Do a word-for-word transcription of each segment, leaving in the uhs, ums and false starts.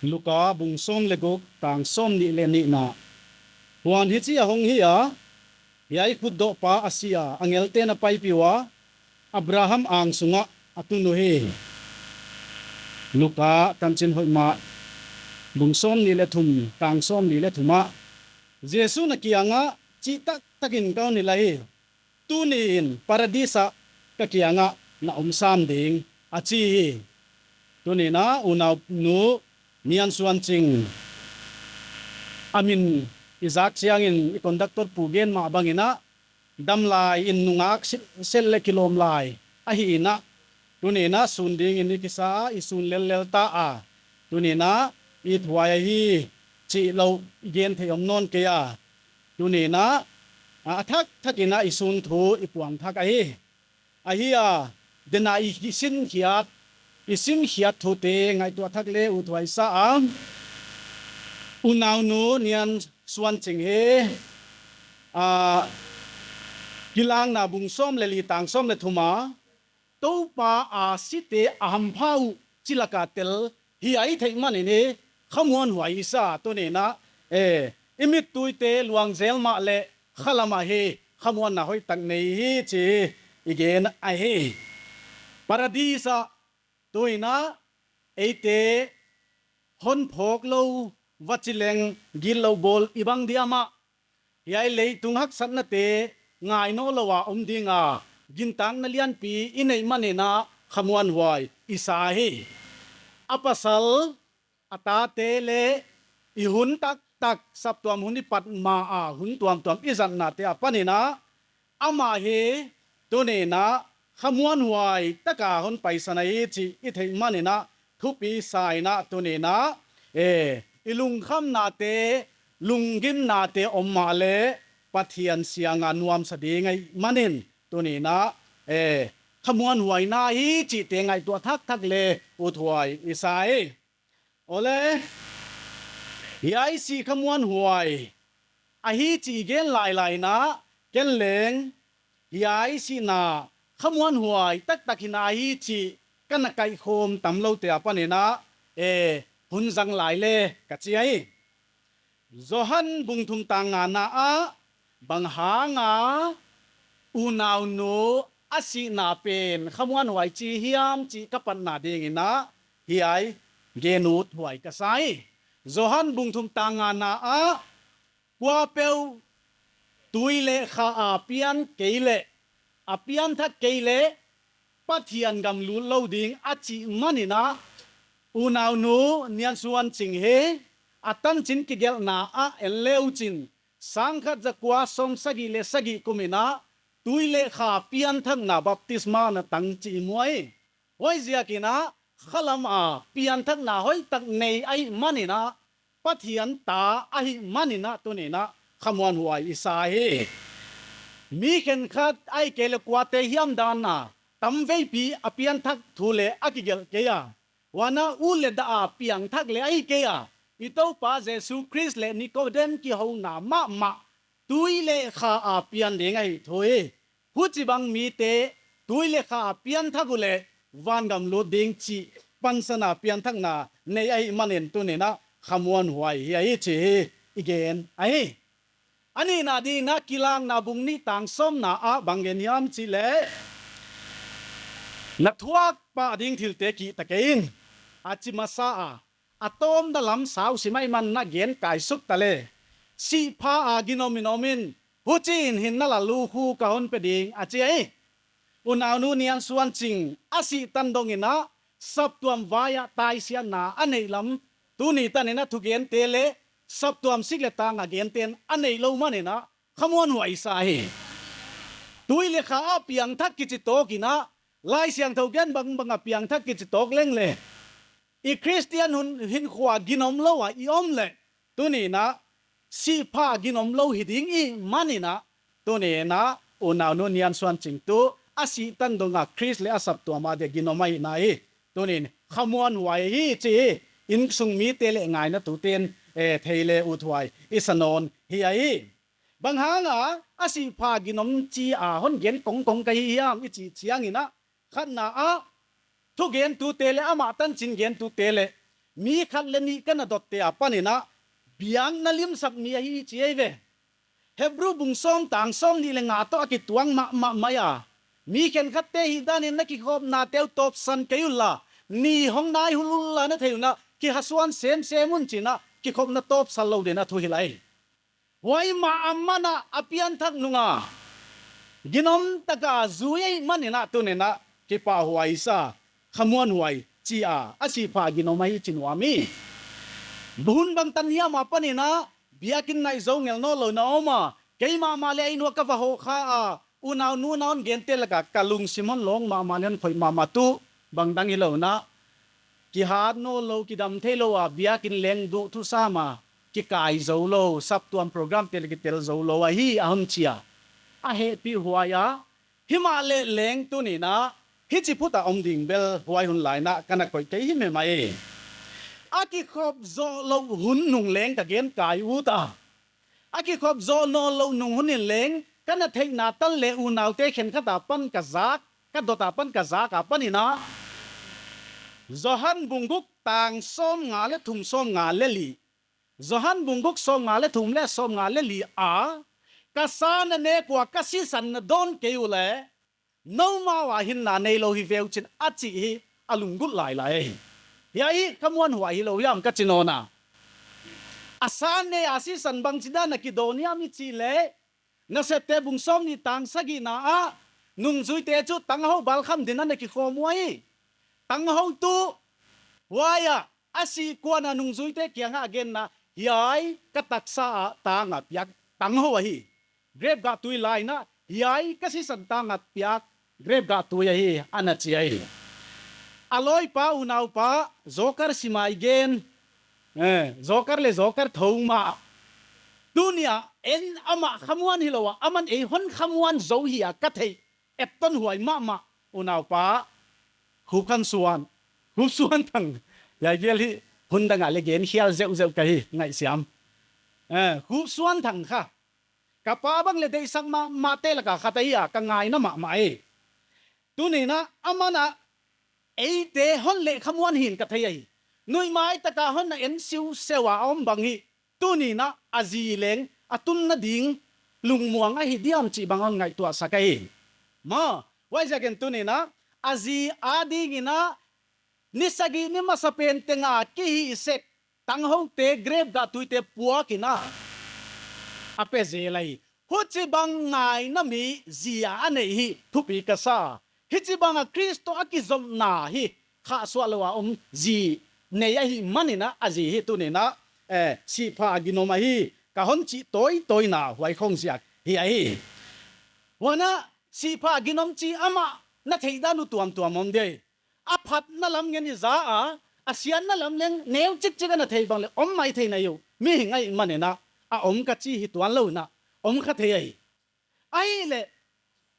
Luka bung sawm leh guk tang sawmnih leh nihna. Huan hichi a hong hi a, hiai khutdohpa a si a, angelte'n a paipih ua, Abraham ang sungah a tun uhi. Luka Tanchin Hoihmah bung sawmnih leh thum tang sawmli leh thum ah, Jesu'n a kiangah, Chih taktakin ka hon hilh ahi, tuniin Paradis ah ka kiangah na om sam ding, a chi hi. Tuni'n a unaunu Niansuanching, a min i zak chiangin i conductor pu gen mah bangin a, damlai in nungak silh, silh leh kilawm lai ahi in a, tuni'n a sun dingin i kisa a, i sun lellel ta a, tuni'n a i thuai ahi chih lou i gen theih om nawn kei a. Tuni'n a, a thak thakin a i sun thu i puang thak ahi. Ahi a, den a i sinkhiat, i sinkhiat thute ngaihtuah thak leh uthuai sa a. Unaunu Niansuanching hi, a, Kilakna bung sawm leh li tang sawm leh thum a, Toupa a site a hampha uh chi laka tel hi a i theih manin hi khamuanhuai i sa. Tuni'n a, eh, i mittuite luang zel mahleh khalam ah hi khamuanna hoihtak nei hi chih i gen ahi. Paradis ah tuni'n a eite hon phawk lou, va chi leng gitlou bawl i bang diam a, hiai leitung haksatnate ngai nawnlou a om ding a, gintakna lianpi i neih manin a khamuanhuai i sa hi. A pasal, a tate leh i hun taktak saptuam hun i pat ma a hun tuamtuam i zatnate apan in a, amah hi tuni'n a khamuanhuai taka hon paisan ahi chih i theih manin a thupi sa in a, tuni'n a, eh, i lungkhamnate, lunggimnate om mahleh Pathian siang a nuamsa ding ahih manin tuni'n a, eh, khamuanhuai na hi chihte ngaihtuah thak thak leh uthuai i sa hi. Awle, hiai sih khamuanhuai ahi chih i gen lailai in a, ken leng hiai sihna khamuanhuai taktak hi na hi chih ka na kaihkhawm tamloute apan in a, eh, hun zang lai leh ka chi ahi. Johan bung thum tang ngana ah, bang hanga unaunu a sihna pen khamuanhuai chi hiam chih ka patna dingin a, hiai gen uthuai ka sa hi. Johan bung thum tang ngana ah, kuapeuh tui leh kha a pian kei leh, a pianthak kei leh Pathian gam lut lou ding a chih manin a, unaunu Niansuanching hi a tanchin kigelhna ah en le uchin, sangkhat zakua sawmsagih leh sagih kum in a tui leh kha pianthakna baptisma na tang chih i mu hi. Huaiziakin a khalam a pianthakna hoihtak nei ahih manin a, Pathian ta ahih manin a tuni'n a khamuanhuai i sa hi. Mi khenkhat ahihkeileh kuate hiam dan a tamveipi a pianthak thu leh a kigelh kei a. Huan a ut leh dah a piangthak leh ahi kei a. I Toupa Jesu Khrist leh Nikodem kihouna mahmah tui leh kha a pian ding ahi thu hi. Huchibang mite tui leh kha a pianthak uleh vangam lut ding chih pansan a pianthakna nei ahih manin tuni'n a khamuanhuai hi ahi chih hi i gen ahi. A nihna dingin a Kilakna bung nih tang sawmna ah bang gen hiam chih leh, na thuak pah ding thilte kihta kei in, a chi masa a, a tawpna lam sausim ahihman in a gen kaisuk ta leh, sihpha a ginom in om in, huchiin hinna lal uh ka hon pe ding, a chi hi. Unaunu Niansuanching a sih tan dongin a saptuam vai ah taisiatna a neih lam, tuni tanin a thugente leh saptuam sik leh tang a gente'n a neih lou manin a khamuanhuai sa hi. Tui leh kha a piangthak kichi tawk in a, Laisiangthou gen bangbang a piangthak kichi tawk leng leh, i Khristian hun hinkhua ginom lou a i om leh, tuni'n a sihpha ginom lou hi ding i hih manin a, tuni'n a unaunu Niansuanching tuh a sih tan dong a Khrist leh a saptuam a dia ginom ahihna hi. Tuni'n khamuanhuai hi chih insung mite leh ngainatute'n, eh, thei leh uthuai i sa nawn hi ahi. Bang hanga a sihpha ginom chi a hon gen kongkong ka hi hiam i chih chiangin a, khatna ah thugentute leh amah tanchin gentute leh mi khat leh nih ka na dotte apan in a, biakna limsak mi ahi chi ei ve. Hebru bung sawm tang sawmnih leh nga toh a kituak mahmah mai a, mi khenkhatte hihdan in na kikhopnate uh tawpsan kei unla, ni hong nai hun unla na theih un a, kihasuan semsem un chi in a, kikhopna tawpsan lou ding a thu hilh ahi. Huai mah aman a, a pianthak nung a, ginom tak a zui ahihman in a tuni in a, kipahhuai sa, khamuanhuai chi a, a sihpha ginom ahi chi nuam hi. Hun bangtan hiam apan in a, biakinn naih zou ngel nawnlou na om a, keimah mah leh a inn uah ka va hoh kha a, unau nunau hon gente lak a ka lungsim hon lawng mahmah leh hon khoih mahmah tuh, bangdang hilou in a, kihat nawnlou, kidam theilou a, biakinn leng duh thusam a, kikai zoulou, saptuam programte leh kitel zoulou ahi a hon chi a. A hehpihhuai a, himahleh leng tuni in a, hichi phut a om ding bel huai hun lai in a ka na koih kei hi maimah e. A kikhop zoh louh hun nung leng ka gen kai ut a, a kikhop zoh nawnlouh nung hun in leng ka na theihna tan leh unaute khenkhat apan ka zak, ka dot apan ka zak apan in a, Johan bung guk tang sawmnga leh thum, sawmnga leh li. Johan bung guk sawmnga leh thum leh sawmnga leh li a, ka sa na nek ua ka sisan na dawn kei uleh, noumau a hinna neilou hi ve uh chin, a chih hi a lunggulh lailai ahi. Hiai hi khamuanhuai hilou hiam ka chi nawn a. A sa ne a sisan bangchidan a kidawn hiam i chih leh, Nasepte bung sawmnih tang sagihna ah, nungzuite chu tanghou balkham ding in a na kikhawm uhi. Tanghou tuh, huai ah, a sih kuan a nungzuite kiang ah a genna, hiai ka taksa ah tang a piak tanghou ahi. Grep gahtui la in a, hiai ka sisan tang a piak grep gahtui ahi, ana chi ahi. A lawipa unaupa, Joker Simai gen, eh, Joker leh Joker thou mah. Tuni a, en amah khamuan hilou a, aman ei hon khamuan zou hi a ka theih, etton huai mahmah, unaupa, Khupkhansuan, Khupsuanthang, hiai gel hi, hun dang a leh gen hial zeuhzeuh ka hi, ngaihsiam. Eh, Khupsuanthang kha. Ka pa bang leh deihsak mahmahte lak a khat ahi a, ka ngaina mahmah e. Tuni in a, aman a, eite hon leh khamuan hi'n ka thei ahi. Nuihmai tak a hon na en siuseu a om bang hi. Tuni in a, a zi leng, a tunna ding, lungmuang ahi diam chih bang hon ngaihtuahsak ahi. Maw, huaiziakin tuni in a, a zi a ding in a, ni sagih ni masapen teng a kihih sek tanghoute grep gahtuite puak in a, a pe zel ahi. Huchibang ngaina mi zi a a neih hi thupi ka sa. Hichibang a Khrist toh a kizopna hi khahsuah lou a om zi nei ahihman in a, a zi hi tuni in a, eh, sihpha ginom ahi ka hon chih tawitawina huai khong ziak hi ahi. Huan a, sihpha ginom chih amah na theihdan uh tuamtuam om di. A phatna lam ngen i za a, a siatna lam leng neu chikchik a na thei bang leh om maithei na hi uh. Mihing ahihman in a, a om ka chi hi tuanlou in a, om kha thei ahi. Ahihleh,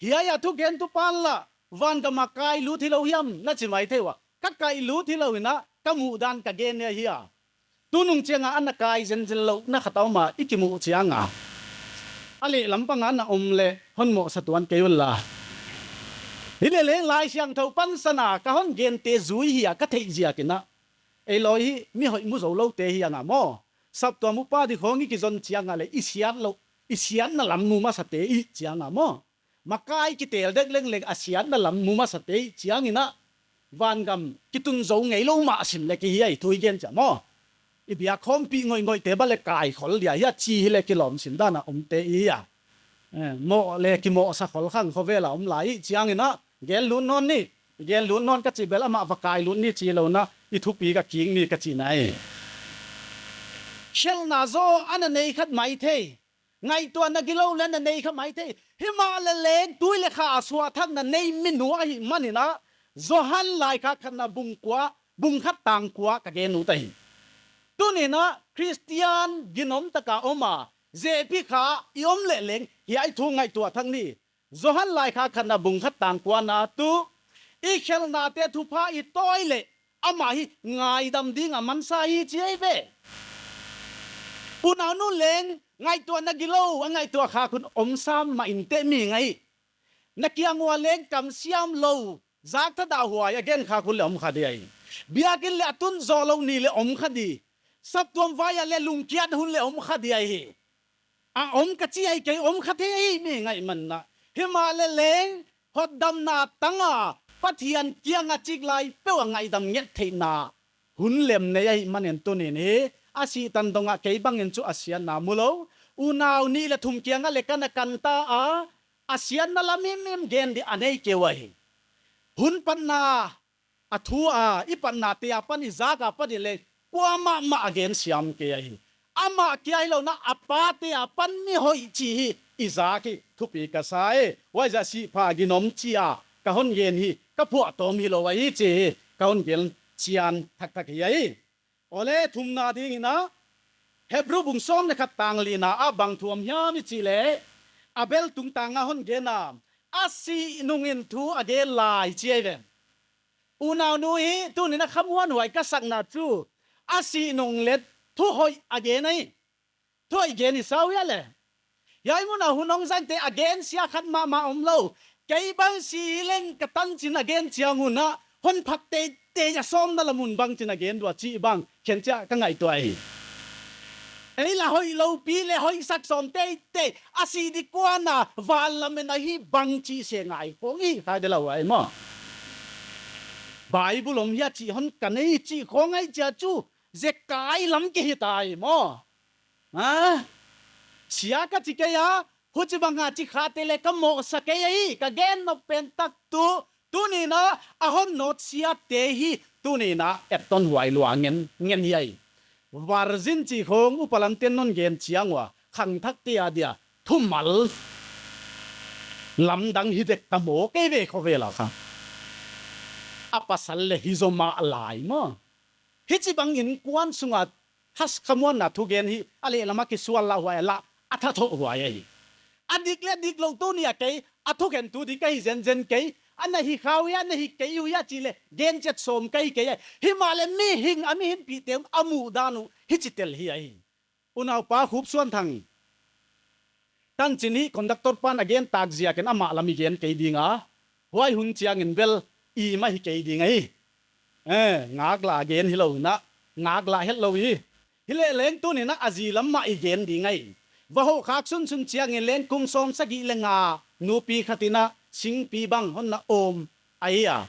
hiai a thugentu pan lah, vangam a kai lut hilou hiam na chi maithei ua. Ka kai lut hilou in a, ka muhdan ka gen ahi a. Tunung chiang a ana kai zenzen lou na khat a om a, i kimuh chiang a, a lehlam pang a na om leh hon mohsa tuan kei unla. Hileh leng Laisiangthou pansan a ka hon gente zui hi a ka theih ziak in a, ei lawi hi mi hoih mu zouloute hi a nga maw. Saptuam upa di khong i kizon chiang a leh i siat lou, i siatna lam mu masate i chiang a maw. Makai kitel dek lengleng a siatna lam mu masate i chiang in a, vangam kitun zou ngeilou mah sim leh kihi ahi thu i gen chiang maw. I biak khawmpih ngoihngoihte bang leh kaikhol dia hi a chi hileh kilawm sin dan a omte i hi a. Eh, moh leh kimohsa khol khang khovel a om lai i chiang in a, gen lut nawn ni, gen lut nawn ka chih bel amah va kai lut ni chih lou in a, i thupi ka kik ni ka chihna ahi. Khelhna zaw ana nei khat maithei. Ngaihtuahna gilou leh ana nei kha maithei. Himahleh leng tui leh kha a suahthakna nei mi nu ahihman in a, Johan laikhak khatna bung kua, bung khat tang kua ka gen ut ahi. Tuni in a Khristian ginom tak a om a, zehpi kha i om leh leng hiai thu ngaihtuah thak ni. Johan laikhak khatna bung khat tang kuana tuh, i khelhnate thupha i tawi leh, amah hi ngaidam ding a mansa hi chi ahi ve. Unau nu leng ngaihtuahna gilou a ngaihtuah khak un om sam mah in teh mi ngai. Na kiang ua leng kamsiam lou, zak thadah huai a gen khak un leh om kha di ahi. Biakin leh a tun zoulou ni leh om kha di. Saptuam vai ah leh lungkiat hun leh om kha di ahi. A om ka chi ahi kei, om kha thei ahi mi ngaihmatna. Himahleh leng, hotdamna tang a, Pathian kiang a chik lai peuh a ngaihdam nget theihna hun lem nei ahihmanin tuni'n hi, a sih tan dong a kei bangin chu a siatna mu lou. Unau nih leh thum kiang ah leng ka na kan ta a, a siatna lam himhim gen di a nei kei uh ahi. Hun patna a thu a, i patnate apan i zak apan i leng kuamah mah a gen siam kei ahi. Amah kia hilou in a pate apan mi hoih chih hi i zak hi thupi ka sa e. Huaiziak a sihpha ginom chi a ka hon gen hi ka phuahtawm hilou ahi chih hi ka hon gen chian thakthak hi ahi. Awle, thumna dingin a, Hebru bung sawm leh khat tang lina ah bang thu om hiam i chih leh, Abel tungtang a hon gen a, a sih nungin thu a gen lai chi ahi ve. Unaunu hi tuni'n a khamuanhuai ka sakna chu, a sih nung leh thu hoih a gen ahi. Thu hoih gen i sa uh hia leh. Hiai mun a hun hong zante a gensia khat mahmah omlou. Kei bang si leng ka tanchin a gen chiang un a, hon phat teitei a sawmna lam un bangchin a gen dua chih bang khenchiah ka ngaihtuah hi. Ei la hoihlou pi leh hoihsak sawm teitei, a sih di kuan a, van lam en ahi bang chih se ngai khong hi, khai de lou ai maw. Bible om hia chih hon kan ei chih khong ahi chia chu, zekai lam kei hi tai maw. Ha? Sia ka chi kei a, huchibang a chi khate leh ka mohsa kei ahi, ka gen nop pen tak tuh, tuni'n a, a hon nawtsiate hi, tuni'n a, etton huai lua ngen, ngen hi ahi. Virgin chih khong upa lamte'n non gen chiang ua, khangthakte a dia, thumal lamdang hi dek ta maw kei ve khovel a kha. A pasal leh hi zaw mah lai maw. Hichibang innkuan sunga thas khamuanna thugen hi, a lehlam a kisual lauhuai a la, a thathoh huai ahi. A dik leh diklou tuni a kei, a thukhentu di ka hi zenzen kei, a na hi kha uh hia, a na hi kei uh hia chih leh, gen chet sawm ka hi kei ahi. Himahleh mihing a mihinpihte a muhdan uh, hichi tel hi ahi. Unaupa Khupsuanthang. Tanchin hi conductor pan a gen tak ziakin amah lam i gen kei ding a. Huai hun chiangin bel i mah hi kei ding ahi. Eh, ngaklah a gen hilou in a. Ngaklah hetlou hi. Hileh leng tuni'n a a zi lam mah i gen ding ahi. Va hoh khak sunsun chiangin leng kum sawmsagih leh nga nupi khat in a singpi bang hon na om ahi a.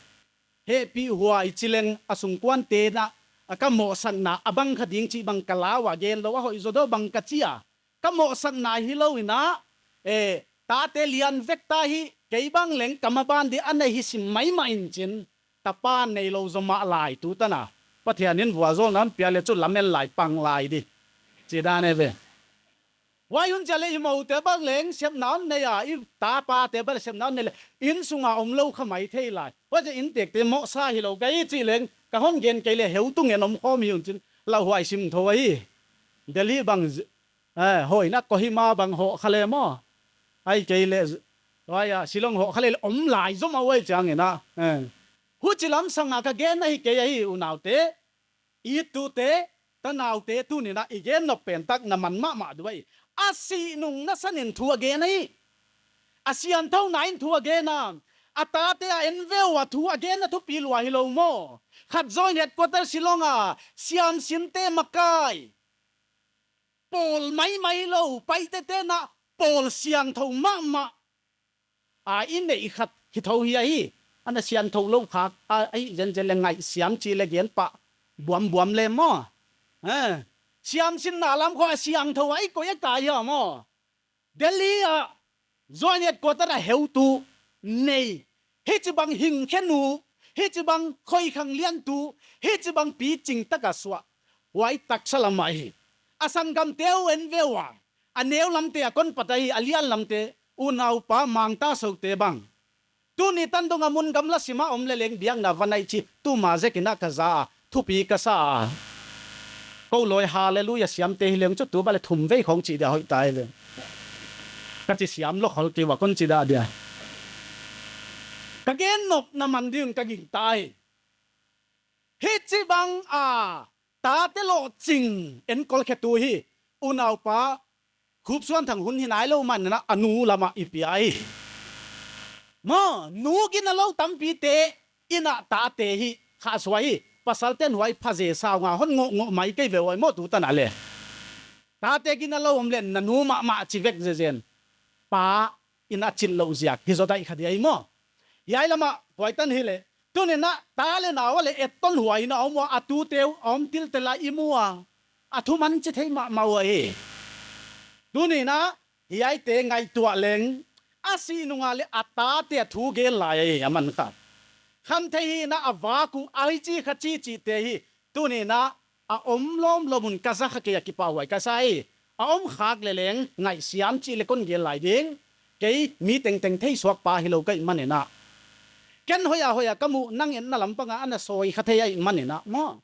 Hehpihhuai chi leng a sungkuante'n a, a ka mohsakna a bang kha ding chih bang ka lau a gen lou a hoih zaw deuh bang ka chi a. Ka mohsakna hilou in a, eh, tate lian vek ta hi, kei bang leng ka maban di a nei hi sim maimah in chin, tapa neilou zaw mah lai tu tan a. Pathian in vualzawlna hon pia leh chu lamen lai pang lai di. Chi dan e ve. Huai hun chia leh i moute bang leng sepna hon nei a, i tapate bang leng sepna hon nei leh, inn sunga omlou kha maithei lai. Huaiziak in tekte mohsa hilou ka hi chih leng, ka hon gen kei leh heutu ngen om khawm hi un chin, lauhuai sim thou ahi. Delhi bang z-, eh, hoihna Kohima bang hoh kha leh maw. Ahihkeileh z-, huai a, Shillong hoh kha leh leh om lai zaw mah huai chiangin a. Eh. Huchi lam sanga ka gen ahi kei ahi unaute. I tute, tanaute tuni'n a i gen nop pen tak na man mahmah di uh ahi. A sih nung nasan in thu a gen ahi. A siangthounain thu a gen a. A tate a en ve ua thu a genna thupi lua hilou maw. Khat Joint Headquarter Shillong a, siamsinte makai. Pawl maimai lou, Paitete'n a pawl siangthou mahmah. A i neih khat hi thou hi ahi. A na siangthou lou khak, a, a i zenzen leh ngaihsiam chih leh gen pah buambuam leh maw. Eh, siamsinna lam khong a siangthou a i koih a kai hia maw. Delhi a, Joint Headquarter a heutu nei. Hichibang hingkhen uh, hichibang khoikhang liantu, hichibang piching tak a suah. Huai taksa lam ahi. A sanggamte uh en ve ua. A neu lamte a kon pat ahi, a lian lamte, unaupa Mangtasoute bang. Tuni tan dong a mun gamla sim a om leh leng biakna va naih chih, tuma zek in a ka za a, thupi ka sa a. Kou lawi Hallelujah siamte hi leng chu tu bang leh thum vei khong chih dia hoih ta e ve. Ka chi siam lou khol kei ua kon chi dah dia. Ka gen nop na man ding ka gingta hi. Hichibang a, tate lohching enkol khetu hi, unaupa, Khupsuanthang hun hi nailou manin a, a nu lam a i pia hi. Maw, nu ginalou tampite, in a tate hi, khasuai hi, Pasalte'n huai pha ze sa nga hon ngoh ngoh mai kei ve uai maw tu tan a le. Tate gina lou om leh na nu mahmah chi vek zezen. Pa in a chih lou ziak hi zaw dai kha di ai maw. Hiai lam ah huai tan hi leh. Tuni'n a ta leh nau a leh etton huai in a om ua, a tute uh a om tiltel a i mu a. A thuman chi thei mahmah uhi. Tuni'n a hiaite ngaihtuah leng, a sih nung a leh a tate a thu gen lai ahi a man kha. Khamtheih hi in a vak uh a hi chi kha chi chihte hi. Tuni'n a a om lawmlawm un ka za kha kei a kipahhuai ka sa hi. A om khak leh leng ngaihsiam chih leh kon gen lai ding. Kei mi tengteng theisuak pa hilou ka hih manin a. Ken hoih a hoih a ka muh nang etna lam pang a ana sawi kha thei ahih manin a maw.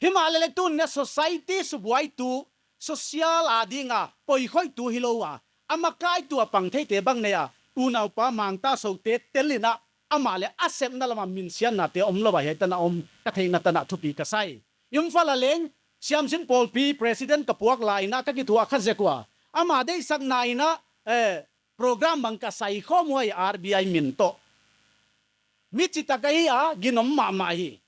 Himahleh leh tuni'n a society subuaitu, social a ding a poikhoihtu hilou a, a makaitu a pang theite bang nei a, unaupa mangta soute tel in a, amah leh a sepna lam a minsiatnate omlou a hiai tan a om ka theihna tan a thupi ka sa hi. Imphal a leng, Siamsin Pawlpi president ka puak lai in a ka kithuah kha zek ua. Amah deihsakna in a, eh, program bang ka sai khawm uhi R B I min toh. Mi chitak ahi a, ginom mahmah hi.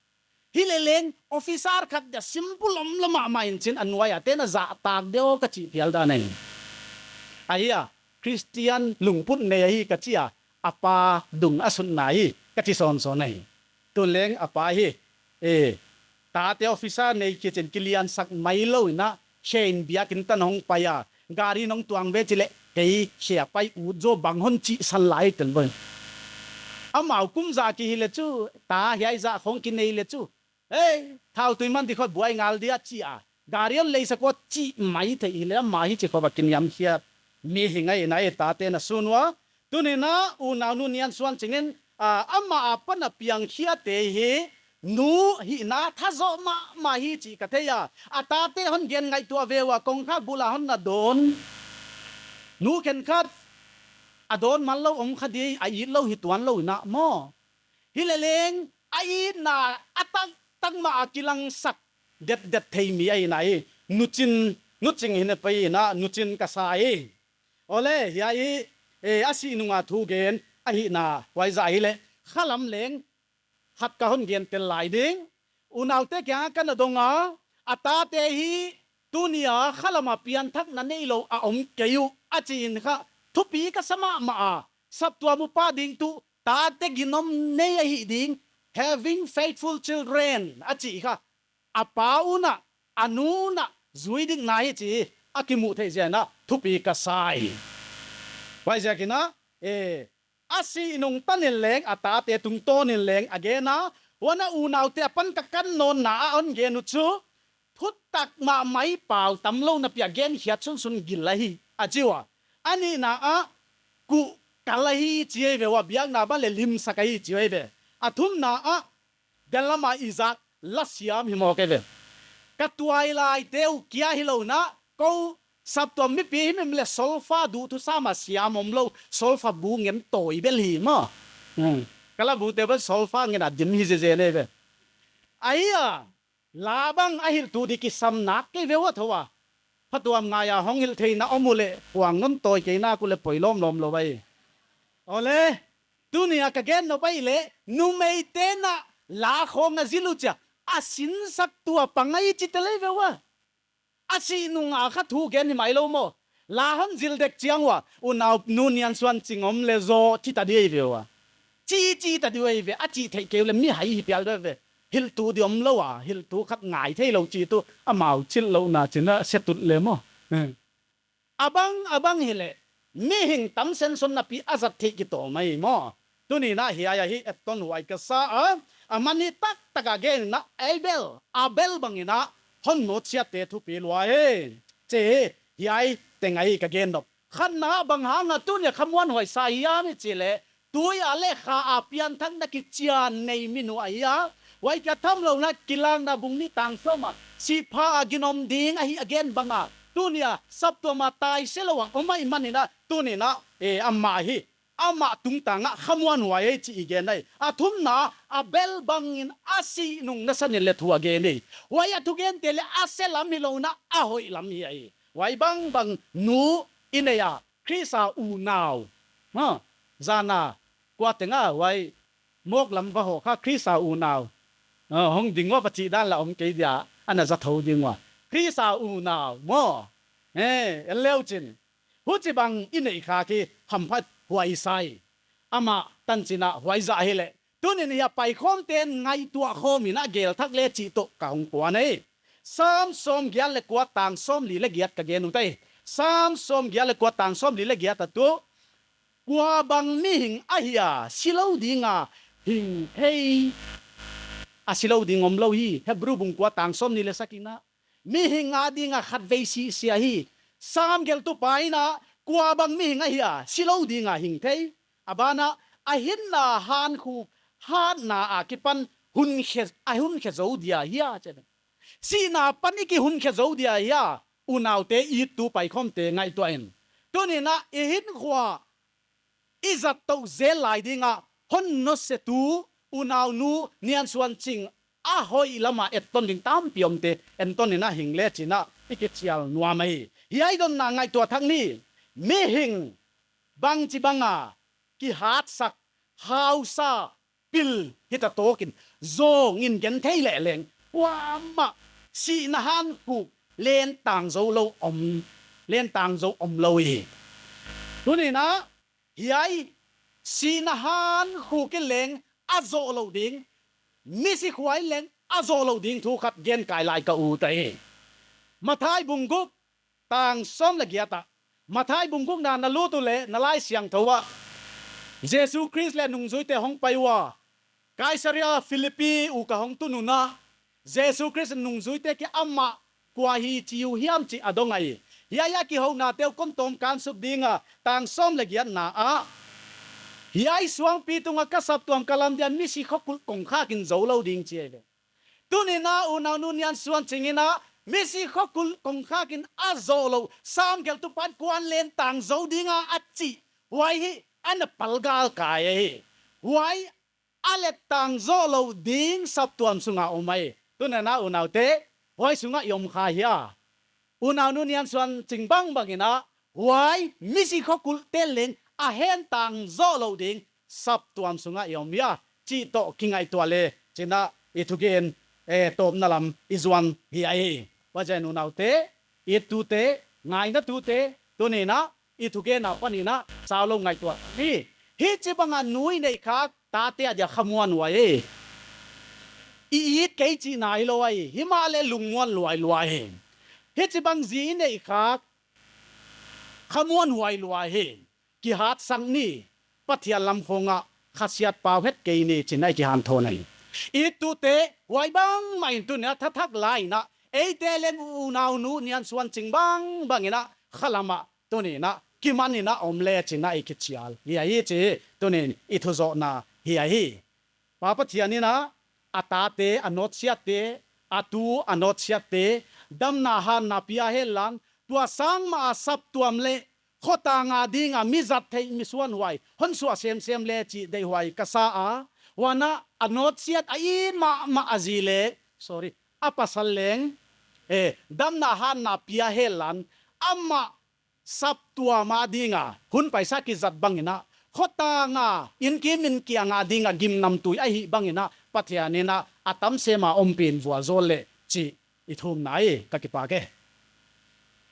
Hi leh leng, officer khat dia simple omlou mahmah in chin a nuai a te'n a zahtak deuh ka chih phial dan ahi. Ahi a, Christian lungput nei ahi ka chi a, a pa dung a sutna hi, ka chi sawnsawn ahi. Tun leng a pa hi, eh, tate officer nei kichin kiliansak mai lou in a, khe in biakin tan hong pai a, gari nong tuang ve chi leh, kei khe a pai ut zaw bang hon chihsan lai tel ve. Amau kum zah ki hi leh chu, ta hiai zah khong ki nei leh chu. Hei, thau tui man di khawng buai ngal dia chi a. Gari hon leisak ua chih mai thei hi leh amah hi chi khawng a kiniamkhiat. Mi hi ngai in a e tate'n a sun ua. Tuni'n a unau Nu Niansuanching in, a, amah apan a piangkhiate hi, nu hihna tha zoh mahmah hi chih ka thei a. A tate hon gen ngaihtuah ve ua kongkhak bul a hon na dawn. Nu khenkhat a dawn man lou om kha di a it lou hi tuan lou in a maw. Hi leh leng a itna a taktak mah a kilangsak detdet thei mi ahi in a hi. Nu Chin, Nu Ching hi na pai in a Nu Chin ka sa hi. Aw le, hiai hi, eh, a sih nung a thu gen ahihna, huai zah hi leh, khalam leng, khat ka hon gen tel lai ding. Unaute kiang a ka na dong a, a tate hi, tuni a khalam a pianthakna neilou a om kei uh, a chi in kha, thupi ka sa mahmah a, saptuam upa ding tuh, tate ginom nei ahih ding, having faithful children, a chi kha, a pa un a, a nu un a, zui ding na hi chi, a kimuh theih ziak in a, thupi ka sa hi. Huaiziak in a, eh, a sih nung tan in leng, a tate tungtawn in leng, a gen a, huan a unaute apan ka kan nawnna a hon gen uh chu, thutak mahmah hi pau tam lou napi a gen hiat sunsun gil ahi, a chi ua. A nihna ah, kuh kal ahi chi ahi ve ua, biakna bang leh limsak ahi chi ahi ve. A thumna ah, Ganlam a i zak la siam hi mawk e ve. Ka tuailaite uh kia hilou in a, kou saptuam mipi himhim leh solfa duh thusam a siam omlou, solfa bu ngen tawi bel hi maw. Hmm. Ka la bute bel solfa ngen a dim hi zezen e ve. Ahi a, la bang a hilhtu di kisam nak kei ve ua tho a. Phatuam ngai a hong hilh theihna om uleh, huang non tawi kei nak uleh poi lawmlawm lou vai. Aw le, tuni a ka gen nop ahihleh, numeite'n a la khawng a zil uh chia, a sinsaktu a pang ahi chi tel ahi ve ua. A sih nung a kha thu gen hi mai lou maw. La hon zil dek chiang ua, unau Nu Niansuanching om leh zaw chi ta di ahi ve ua. Chi chi ta di ahi ve, a chih theih kei uleh mihai hi phial di ve. Hilhtu di omlou a, hilhtu khat ngai theilou chi tuh, amau chilhlouhna chin a se tut le maw. Hmm. A bang, a bang hileh, mihing tam sensen napi a zat theih kitawm ahi maw. Tuni in a hiai ahi etton huai ka sa a, a man hi taktak a gen in a Abel, Abel bang in a hon mawsiatte thupi lua hi. Chi hi, hiai teng ahi ka gen nop. Khatna bang hang a tuni a khamuanhuai sa hiam i chih leh, tui a leh kha a pianthakna kichian nei mi nu ahi a. Huai kia thamlouhna Kilakna bung nih tang sawm a, sihpha a ginom ding ahi a gen bang a. Tuni a saptuam a tai se lou a om ahih manin a, tuni in a, eh, amah hi. Amah tungtang a khamuanhuai ahi chih i gen ahi. A thumna, Abel bang in a sih nung nasan in leh thu a gen hi. Huai a thugente leh a se lam hilou in a, a hoih lam hi ahi. Huai bangbang nu i nei a, Khrist a unau. Ha, zan a, kua teng a, huai, mawk lam va hoh kha Khrist a unau. Hong ding ua, va chih dan lah om kei dia, ana za thou ding ua. Khrist a unau maw. Eh, en leu chin. Huchibang i neih khak hi hamphat huai sa hi. Amah tanchin a huai zah hileh, tuni'n hiai paikhawmte'n ngaihtuah khawm in a gel thak le chih toh ka hong kuan hi. Sam sawmgiat leh kua tang sawmli leh giat ka gen ut hi. Sam sawmgiat leh kua tang sawmli leh giat a tuh, kuabang mihing ahia, si lou ding a hing thei. A si lou ding omlou hi, Hebru bung kua tang sawmnih leh sagihna. Mihing a ding a khatvei si sia hi. Sam gelhtu pa in a, kuabang mihing ahia, si lou ding a hing thei. A ban ah, a hinna hankhuk hatna akipan hun khe, a hun khe zou dia hia, chi. Sihna apan i ki hun khe zou dia hia, unaute, ittu paikhawmte ngaihtuah in. Tuni'n a i hinkhua i zat tou zel lai ding a hon nusiatu unaunu Niansuanching a hoih lam a etton ding tampi omte enton in a hing le chin a i kichial nuam hi. Hiai donna ngaihtuah thak ni. Mihing bangchibang a kihatsak, hausa, pil hita tawk in, zawng in gen thei leh leng, kuamah sihna hankhuk lentang zou lou om, lentang zou omlou hi. Tuni'n a, hiai sihna hankhuk in leng a zoh lou ding, misi khua in leng a zoh lou ding thu khat gen kai lai ka ut hi. Matthai bung guk, tang sawm leh giat ah. Matthai bung gukna na lut uleh na Laisiangthou ah, Jesu Khrist leh nungzuite hong pai ua, Kaisaria Philippi uk a hong tun un a, Jesu Khrist nungzuite kiang ah, amah kua hi chi uh hiam chih a dong hi. Hiai a kihounate uh kon tawm kan suk ding a, tang sawm leh giatna ah, hiai suangpi tung a ka saptuam ka lam dia misi kho kulh kongkhak in zou lou ding, chi hi ve. Tuni'n a unaunu Niansuanching in a, misi kho kulh kongkhak in a zoh lou, sam gelhtu pa'n kua'n lentang zou ding a a chih, huai hi ana palgal kai hi. Huai a lentang zou lou ding saptuam sung a om hi. Tuni'n a unaute, huai sung a i om kha hia? Unaunu Niansuanching bangbang in a, huai misi kho kulhte'n leng a hentang zou lou ding saptuam sung a i om hia, chih toh kingaihtuah le chin a i thugen, eh, tawpna lam i zuan hi hi. Huaiziakin unaute, ittute, ngainatute, tuni'n a i thugen apan in a saulou ngaihtuah ni. Hichibang a nu i neih khak tate adia khamuanhuai hi. I it kei chihna hilou hi, himahleh lungmuan luailuai hi. Hichibang zi i neih khak khamuanhuai luai hi. Kihatsak ni, Pathian lam khawng ah khasiat pau het kei ni chin a i kihanthawn hi. Ittute, huai bangmah in tuni'n a thathak lai in a, eite leng unaunu Niansuanching bangbang in a khalam ah tuni'n a kiman in a om le chin a i kichial hi hi chih tuni'n i thuzohna hi hi. Pa Pathian in a, a tate, a nawtsiatte, a tu a nawtsiatte damna hanna pia hen lan, tua sang mah a saptuam leh khotang a ding a mi zat theih, mi suanhuai hon suah semsem le chih deihhuai ka sa a. Huan a, a nawtsiat a it mahmah a zi leh, sorry, a pasal leng, eh, damna hanna pia hen lan, amah saptuam a ding a hun paisa kizat bang in a, khotang a, innkim innkiang a ding a gimnamtui ahih bang in a, Pathian in a, a tam sem a ompih in vualzawl leh chih i thumna hi. Ka kipak e.